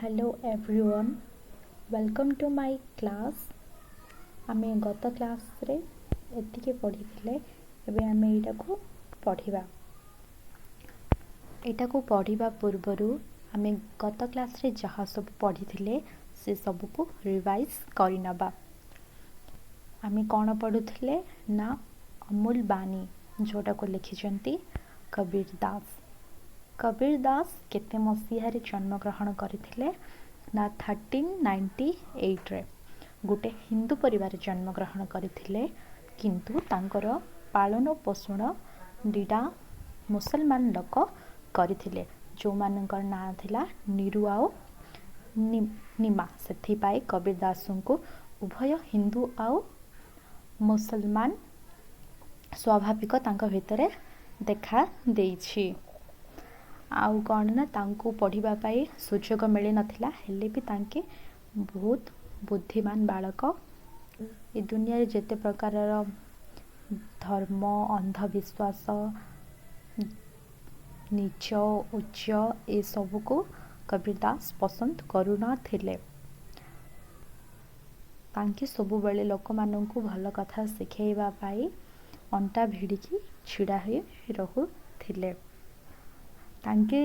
Hello everyone, welcome to my class. ଆମେ ଗତ କ୍ଲାସ୍ରେ ଏତିକି ପଢ଼ିଥିଲେ, ଏବେ ଆମେ ଏଇଟାକୁ ପଢ଼ିବା। ଏଇଟାକୁ ପଢ଼ିବା ପୂର୍ବରୁ ଆମେ ଗତ କ୍ଲାସ୍ରେ ଯାହା ସବୁ ପଢ଼ିଥିଲେ ସେ ସବୁକୁ ରିଭାଇଜ୍ କରିନେବା। ଆମେ କ'ଣ ପଢ଼ୁଥିଲେ ନା ଅମୁଲ ବାଣୀ, ଯେଉଁଟାକୁ ଲେଖିଛନ୍ତି କବୀର ଦାସ। କବୀର ଦାସ କେତେ ମସିହାରେ ଜନ୍ମଗ୍ରହଣ କରିଥିଲେ ନା 1398ରେ ଗୋଟେ ହିନ୍ଦୁ ପରିବାରରେ ଜନ୍ମଗ୍ରହଣ କରିଥିଲେ, କିନ୍ତୁ ତାଙ୍କର ପାଳନ ପୋଷଣ ଦୁଇଟା ମୁସଲମାନ ଲୋକ କରିଥିଲେ, ଯେଉଁମାନଙ୍କର ନାଁ ଥିଲା ନିରୁ ଆଉ ନିମା। ସେଥିପାଇଁ କବୀର ଦାସଙ୍କୁ ଉଭୟ ହିନ୍ଦୁ ଆଉ ମୁସଲମାନ ସ୍ୱାଭାବିକ ତାଙ୍କ ଭିତରେ ଦେଖା ଦେଇଛି। ଆଉ କ'ଣ ନା ତାଙ୍କୁ ପଢ଼ିବା ପାଇଁ ସୁଯୋଗ ମିଳିନଥିଲା, ହେଲେ ବି ତାଙ୍କେ ବହୁତ ବୁଦ୍ଧିମାନ ବାଳକ। ଏ ଦୁନିଆରେ ଯେତେ ପ୍ରକାରର ଧର୍ମ, ଅନ୍ଧବିଶ୍ୱାସ, ନୀଚ ଉଚ୍ଚ ଏସବୁକୁ କବୀର ଦାସ ପସନ୍ଦ କରୁନଥିଲେ। ତାଙ୍କେ ସବୁବେଳେ ଲୋକମାନଙ୍କୁ ଭଲ କଥା ଶିଖେଇବା ପାଇଁ ଅଣ୍ଟା ଭିଡ଼ିକି ଛିଡ଼ା ହୋଇ ରହୁଥିଲେ। ତାଙ୍କେ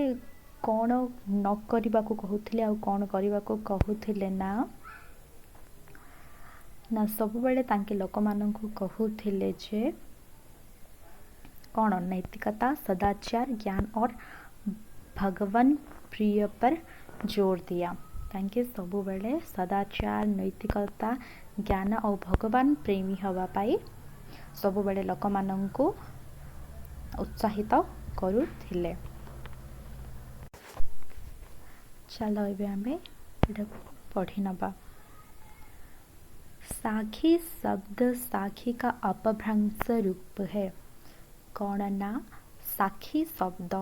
କ'ଣ ନ କରିବାକୁ କହୁଥିଲେ ଆଉ କ'ଣ କରିବାକୁ କହୁଥିଲେ ନା ନା ସବୁବେଳେ ତାଙ୍କେ ଲୋକମାନଙ୍କୁ କହୁଥିଲେ ଯେ କ'ଣ नैतिकता, सदाचार, ज्ञान और भगवान प्रिय पर जोर दिया। ତାଙ୍କେ ସବୁବେଳେ ସଦାଚାର, ନୈତିକତା, ଜ୍ଞାନ ଆଉ ଭଗବାନ ପ୍ରେମୀ ହେବା ପାଇଁ ସବୁବେଳେ ଲୋକମାନଙ୍କୁ ଉତ୍ସାହିତ କରୁଥିଲେ। ଚାଲ ଏବେ ଆମେ ଏଟାକୁ ପଢ଼ି ନେବା। साखी शब्द साखी का अपभ्रंश रूप है। କ'ଣ ନା ସାକ୍ଷୀ ଶବ୍ଦ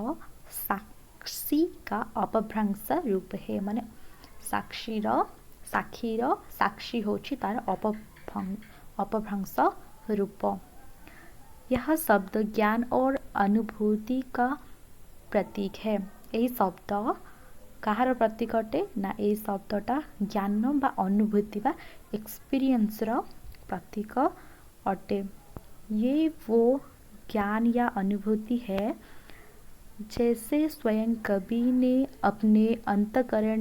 साक्षी का अपभ्रंश रूप है, ମାନେ ସାକ୍ଷୀର ସାକ୍ଷୀର ସାକ୍ଷୀ ହେଉଛି ତାର अपभ्रंश रूप। यह शब्द ज्ञान और अनुभूति का प्रतीक है। ଏହି ଶବ୍ଦ କାହାର ପ୍ରତୀକ ଅଟେ ନା ଏଇ ଶବ୍ଦଟା ଜ୍ଞାନ ବା ଅନୁଭୂତି ବା ଏକ୍ସପିରିଏନ୍ସର ପ୍ରତୀକ ଅଟେ। ये वो ज्ञान या अनुभूति है जैसे स्वयं कवि ने अपने अंतकरण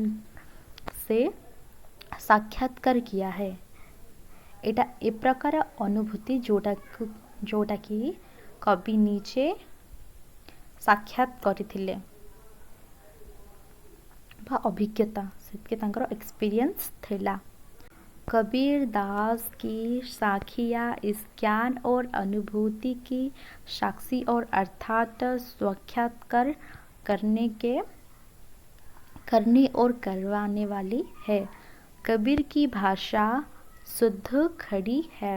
से साक्षात्कार किया है। ଏଇଟା ଏ ପ୍ରକାର ଅନୁଭୂତି ଯେଉଁଟାକି କବି ନିଜେ ସାକ୍ଷାତ କରିଥିଲେ ବା ଅଭିଜ୍ଞତା, ସେତିକି ତାଙ୍କର ଏକ୍ସପିରିଏନ୍ସ ଥିଲା। कबीर दास की साखियाँ इस ज्ञान और अनुभूति की साक्षी और अर्थात साक्षात्कार करने के करने और करवाने वाली है। कबीर की भाषा शुद्ध खड़ी है।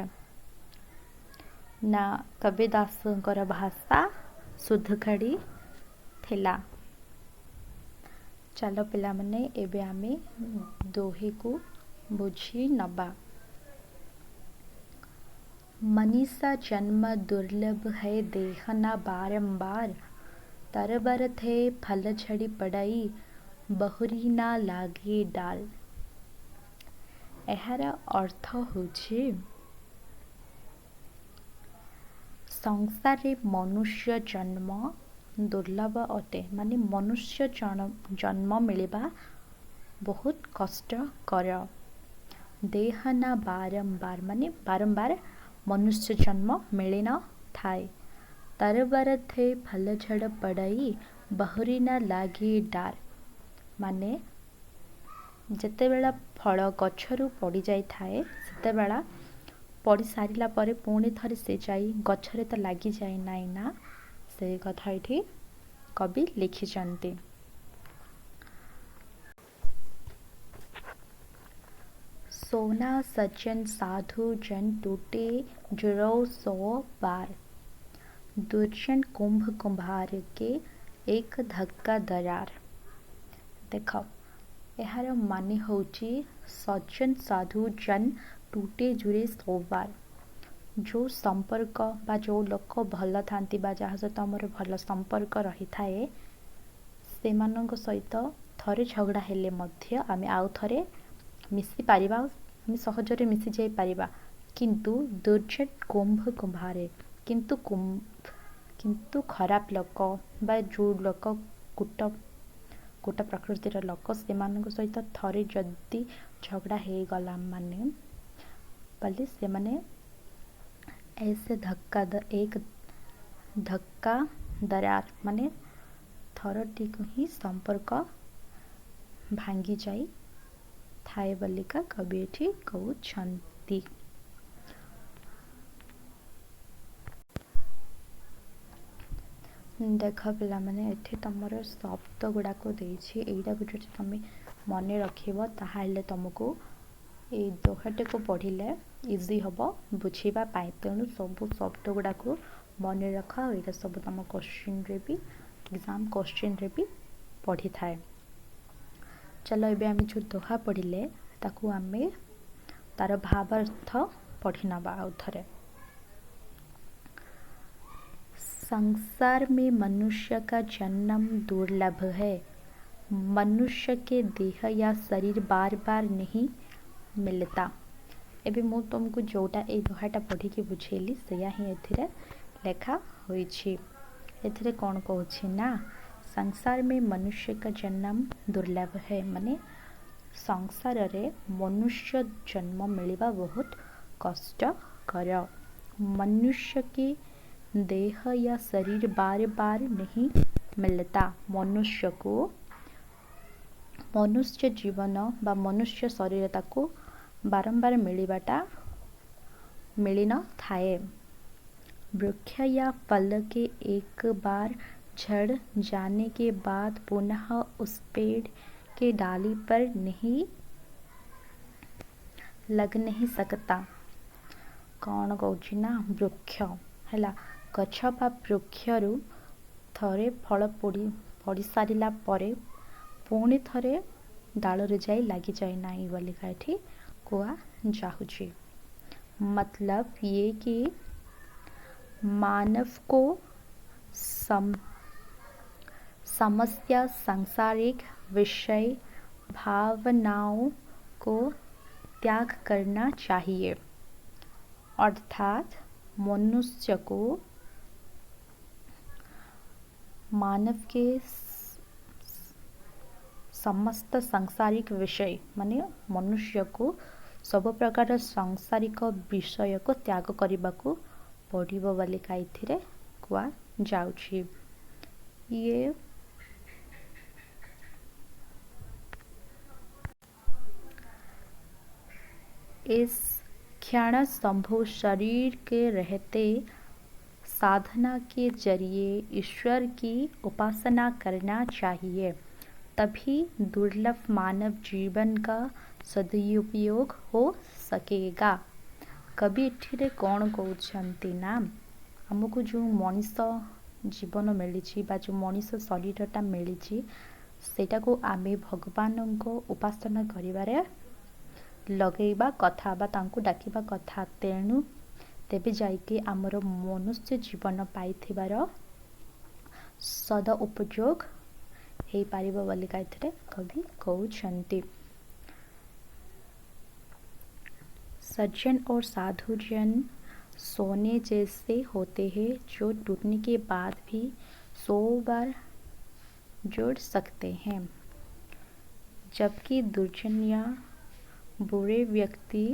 ନା କବୀର ଦାସଙ୍କର ଭାଷା ଶୁଦ୍ଧ ଖଡ଼ି ଥିଲା। ଚାଲ ପିଲାମାନେ, ଏବେ ଆମେ ଦୋହେକୁ ବୁଝି ନବା। मनीषा जन्म दुर्लभ है देह ना बारंबार, तरबर थे फल झड़ी पड़ई, बहुरी ना लागे डाल। ଏହାର ଅର୍ଥ ହେଉଛି, ସଂସାରରେ ମନୁଷ୍ୟ ଜନ୍ମ ଦୁର୍ଲଭ ଅଟେ, ମାନେ ମନୁଷ୍ୟ ଜନ୍ମ ମିଳିବା ବହୁତ କଷ୍ଟକର। ଦେହ ନା ବାରମ୍ବାର, ମାନେ ବାରମ୍ବାର ମନୁଷ୍ୟ ଜନ୍ମ ମିଳିନଥାଏ। ତରବର थे फल झड़ पड़ई, बहुरी ନା ଲାଗେ ଡାର, ମାନେ ଯେତେବେଳେ ଫଳ ଗଛରୁ ପଡ଼ିଯାଇଥାଏ, ସେତେବେଳେ ପଡ଼ି ସାରିଲା ପରେ ପୁଣି ଥରେ ସେ ଯାଇ ଗଛରେ ତ ଲାଗିଯାଏ ନାହିଁ ନା, ସେ କଥା ଏଠି କବି ଲେଖିଛନ୍ତି। सोना सज्जन साधु जन टूटे जुड़ो सौ बार, दुर्जन कुंभ कुम्भार के एक धक्का दरार। ଦେଖ, ଏହାର ମାନେ ହେଉଛି ସଜ୍ଜନ ସାଧୁ ଜନ ଟୁଟେ ଜୁରେ ସौ ବାର। ଯେଉଁ ସମ୍ପର୍କ ବା ଯେଉଁ ଲୋକ ଭଲ ଥାନ୍ତି ବା ଯାହା ସହିତ ଆମର ଭଲ ସମ୍ପର୍କ ରହିଥାଏ, ସେମାନଙ୍କ ସହିତ ଥରେ ଝଗଡ଼ା ହେଲେ ମଧ୍ୟ ଆମେ ଆଉ ଥରେ ମିଶିପାରିବା, ଆମେ ସହଜରେ ମିଶି ଯାଇପାରିବା। କିନ୍ତୁ ଦୁର୍ଜନ କୁମ୍ଭ କୁମ୍ଭାରେ, କିନ୍ତୁ ଖରାପ ଲୋକ ବା ଯେଉଁ ଲୋକ କୁଟ କୁଟ ପ୍ରକୃତିର ଲୋକ, ସେମାନଙ୍କ ସହିତ ଥରେ ଯଦି ଝଗଡ଼ା ହେଇଗଲା ମାନେ ବୋଲି ସେମାନେ ऐसे ଧକ୍କା ଏକ ଧକ୍କା ଦରାର, ମାନେ ଥରଟିକୁ ହିଁ ସମ୍ପର୍କ ଭାଙ୍ଗି ଯାଇଥାଏ ବୋଲିକା କବି ଏଠି କହୁଛନ୍ତି। ଦେଖ ପିଲାମାନେ, ଏଠି ତମର ଶବ୍ଦ ଗୁଡ଼ାକ ଦେଇଛି। ଏଇଟାକୁ ଯଦି ତମେ ମନେ ରଖିବ, ତାହେଲେ ତମକୁ ଏଇ ଦୋହାଟିକୁ ପଢ଼ିଲେ ଇଜି ହେବ ବୁଝିବା ପାଇଁ। ତେଣୁ ସବୁ ଶବ୍ଦ ଗୁଡ଼ାକୁ ମନେ ରଖ, ଆଉ ଏଇଟା ସବୁ ତମ କୋଶ୍ଚିନ୍ରେ ବି, ଏକ୍ଜାମ୍ କୋଶ୍ଚିନ୍ରେ ବି ପଡ଼ିଥାଏ। ଚାଲ, ଏବେ ଆମେ ଯେଉଁ ଦୋହା ପଢ଼ିଲେ ତାକୁ ଆମେ ତାର ଭାବାର୍ଥ ପଢ଼ି ନେବା ଆଉ ଥରେ। संसार में मनुष्य का जन्म दुर्लभ है। मनुष्य के देह या शरीर बार बार नहीं मिलता। ଏବେ ମୁଁ ତୁମକୁ ଯେଉଁଟା ଏଇ ଦୋହାଟା ପଢ଼ିକି ବୁଝେଇଲି, ସେଇଆ ହିଁ ଏଥିରେ ଲେଖା ହୋଇଛି। ଏଥିରେ କ'ଣ କହୁଛି ନା, संसार में मनुष्य का जन्म दुर्लभ है, ମାନେ ସଂସାରରେ ମନୁଷ୍ୟ ଜନ୍ମ ମିଳିବା ବହୁତ କଷ୍ଟକର। मनुष्य के देह या शरीर बार बार नहीं मिलता। ମନୁଷ୍ୟକୁ ମନୁଷ୍ୟ ଜୀବନ ବା ମନୁଷ୍ୟ ଶରୀର ତାକୁ ବାରମ୍ବାର ମିଳିବାଟା ମିଳିନଥାଏ। वृक्ष या फल के एक बार झड़ जाने के बाद पुनः उस पेड़ के डाली पर नहीं लग नहीं सकता। କ'ଣ କହୁଛି ନା, ବୃକ୍ଷ ହେଲା ଗଛ ବା ବୃକ୍ଷରୁ ଥରେ ଫଳ ପୋଡ଼ି ପଡ଼ି ସାରିଲା ପରେ ପୁଣି ଥରେ ଡାଳରେ ଯାଇ ଲାଗିଯାଏ ନାହିଁ ବୋଲିକା ଏଠି କୁହାଯାଉଛି। मतलब ये कि मानव को समस्त सांसारिक विषय भावनाओं को त्याग करना चाहिए। अर्थात मनुष्य को मानव के ସମସ୍ତ ସାଂସାରିକ ବିଷୟ, ମାନେ ମନୁଷ୍ୟକୁ ସବୁ ପ୍ରକାର ସାଂସାରିକ ବିଷୟକୁ ତ୍ୟାଗ କରିବାକୁ ପଡ଼ିବ ବୋଲିକା ଏଥିରେ କୁହାଯାଉଛି। ଇଏ इस क्षण संभव शरीर के रहते साधना के जरिए ईश्वर की उपासना करना चाहिए, तभी दुर्लभ मानव जीवन का सदुपयोग हो सकेगा। କବି ଏଥିରେ କ'ଣ କହୁଛନ୍ତି ନା, ଆମକୁ ଯେଉଁ ମଣିଷ ଜୀବନ ମିଳିଛି ବା ଯେଉଁ ମଣିଷ ଶରୀରଟା ମିଳିଛି, ସେଇଟାକୁ ଆମେ ଭଗବାନଙ୍କ ଉପାସନା କରିବାରେ ଲଗେଇବା କଥା ବା ତାଙ୍କୁ ଡାକିବା କଥା। ତେଣୁ ତେବେ ଯାଇକି ଆମର ମନୁଷ୍ୟ ଜୀବନ ପାଇଥିବାର ସଦ ଉପଯୋଗ ହେଇପାରିବ ବୋଲିକା ଏଥିରେ କବି କହୁଛନ୍ତି। सज्जन और साधुजन सोने जैसे होते हैं, जो टूटने के बाद भी 100 बार जुड़ सकते हैं, जबकि दुर्जन या बुरे व्यक्ति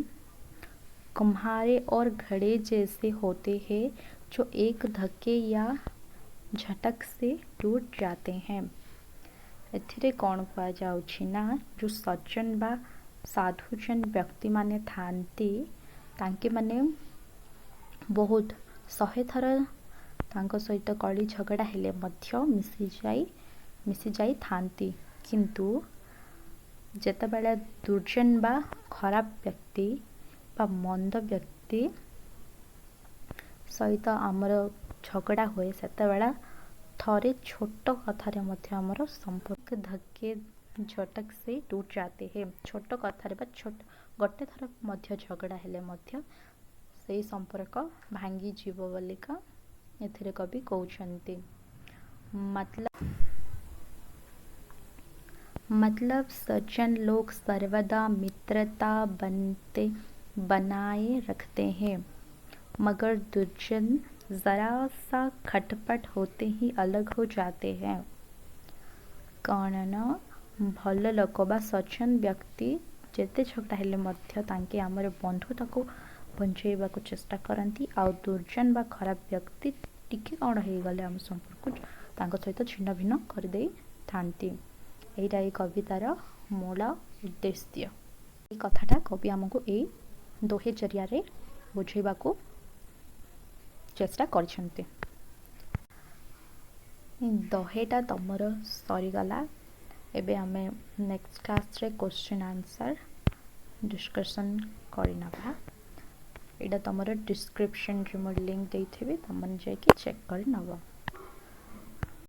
कुम्हारे और घड़े जैसे होते हैं, जो एक धक्के या झटक से टूट जाते हैं। ଏଥିରେ କ'ଣ କୁହାଯାଉଛି ନା, ଯେଉଁ ସଜ୍ଜନ ବା ସାଧୁଜନ ବ୍ୟକ୍ତିମାନେ ଥାଆନ୍ତି, ତାଙ୍କେ ମାନେ ବହୁତ 100 ଥର ତାଙ୍କ ସହିତ କଳି ଝଗଡ଼ା ହେଲେ ମଧ୍ୟ ମିଶିଯାଇଥାନ୍ତି। କିନ୍ତୁ ଯେତେବେଳେ ଦୁର୍ଜନ ବା ଖରାପ ବ୍ୟକ୍ତି ବା ମନ୍ଦ ବ୍ୟକ୍ତି ସହିତ ଆମର ଝଗଡ଼ା ହୁଏ, ସେତେବେଳେ ଥରେ ଛୋଟ କଥାରେ ମଧ୍ୟ ଆମର ସମ୍ପର୍କ धक्के झटक से टूट जाते हैं। ଛୋଟ କଥାରେ ବା ଛୋଟ ଗୋଟେ ଥର ମଧ୍ୟ ଝଗଡ଼ା ହେଲେ ମଧ୍ୟ ସେଇ ସମ୍ପର୍କ ଭାଙ୍ଗିଯିବ ବୋଲିକା ଏଥିରେ କବି କହୁଛନ୍ତି। मतलब सज्जन लोग सर्वदा मित्रता बनते बनाए रखते हैं, मगर दुर्जन ज़रा सा खटपट होते ही अलग हो जाते हैं। କ'ଣ ନା ଭଲ ଲୋକ ବା ସଜ୍ଜନ ବ୍ୟକ୍ତି ଯେତେ ଝଗଡ଼ା ହେଲେ ମଧ୍ୟ ତାଙ୍କେ ଆମର ବନ୍ଧୁତାକୁ ବଞ୍ଚେଇବାକୁ ଚେଷ୍ଟା କରନ୍ତି, ଆଉ ଦୁର୍ଜନ ବା ଖରାପ ବ୍ୟକ୍ତି ଟିକେ କ'ଣ ହେଇଗଲେ ଆମ ସମ୍ପର୍କ ତାଙ୍କ ସହିତ ଛିନ୍ନ ଭିନ୍ନ କରିଦେଇଥାନ୍ତି। ଏଇଟା ଏଇ କବିତାର ମୂଳ ଉଦ୍ଦେଶ୍ୟ। ଏଇ କଥାଟା କବି ଆମକୁ ଏଇ ଦୋହେ ଜରିଆରେ ବୁଝେଇବାକୁ ଚେଷ୍ଟା କରିଛନ୍ତି। ଦୋହେଟା ତମର ସରିଗଲା। ଏବେ ଆମେ ନେକ୍ସଟ କ୍ଲାସ୍ରେ କ୍ୱେଶ୍ଚିନ୍ ଆନ୍ସର୍ ଡିସ୍କସନ୍ କରିନେବା। ଏଇଟା ତମର ଡିସ୍କ୍ରିପ୍ସନ୍ରେ ମୁଁ ଲିଙ୍କ୍ ଦେଇଥିବି, ତମମାନେ ଯାଇକି ଚେକ୍ କରିନେବ।